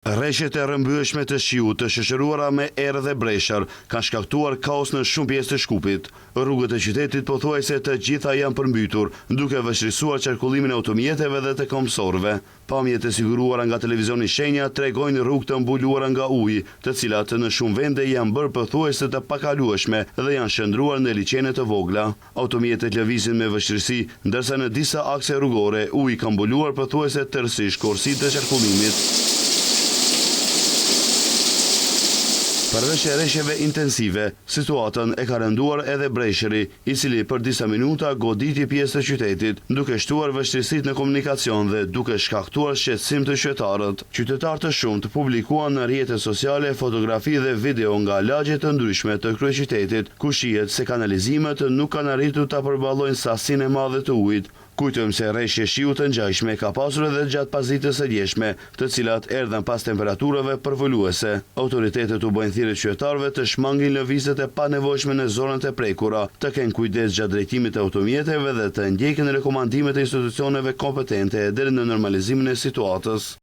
Reshjet e rrëmbyeshme të shiut të shoqëruara me erë dhe breshër kanë shkaktuar kaos në shumë pjesë të Shkupit. Rrugët e qytetit pothuajse të gjitha janë përmbytur, duke vështirësuar qarkullimin e automjeteve dhe të këmbësorëve. Pamjet e siguruara nga televizioni Shenja tregojnë rrugë të mbuluara nga uji, të cilat në shumë vende janë bërë pothuajse të pakalueshme dhe janë shndërruar në liqene të vogla. Automjetet lëvizin me vështirësi, ndërsa në disa akse rrugore uji ka mbuluar pothuajse tërësisht korsitë e qarkullimit. Përveç reshjeve intensive, situatën e ka rënduar edhe breshëri, i cili për disa minuta goditi pjesë të qytetit, duke shtuar vështirësitë në komunikacion dhe duke shkaktuar shqetësim te qytetarët. Qytetarë të shumtë publikuan në rrjetet sociale fotografi dhe video nga lagje të ndryshme të kryeqytetit, ku shihet se kanalizimet nuk kanë arritur ta përballojnë sasinë e madhe të ujit. Kujtojmë se reshje shiu të ngjashme ka pasur edhe gjatë pasdites së djeshme, të cilat erdhën pas temperaturave përvëluese. Autoritetet u bëjnë thirrje qytetarëve të shmangin lëvizjet e panevojshme në zonat e prekura, të kenë kujdes gjatë drejtimit të automjeteve dhe të ndjekin rekomandimet e institucioneve kompetente deri në normalizimin e situatës.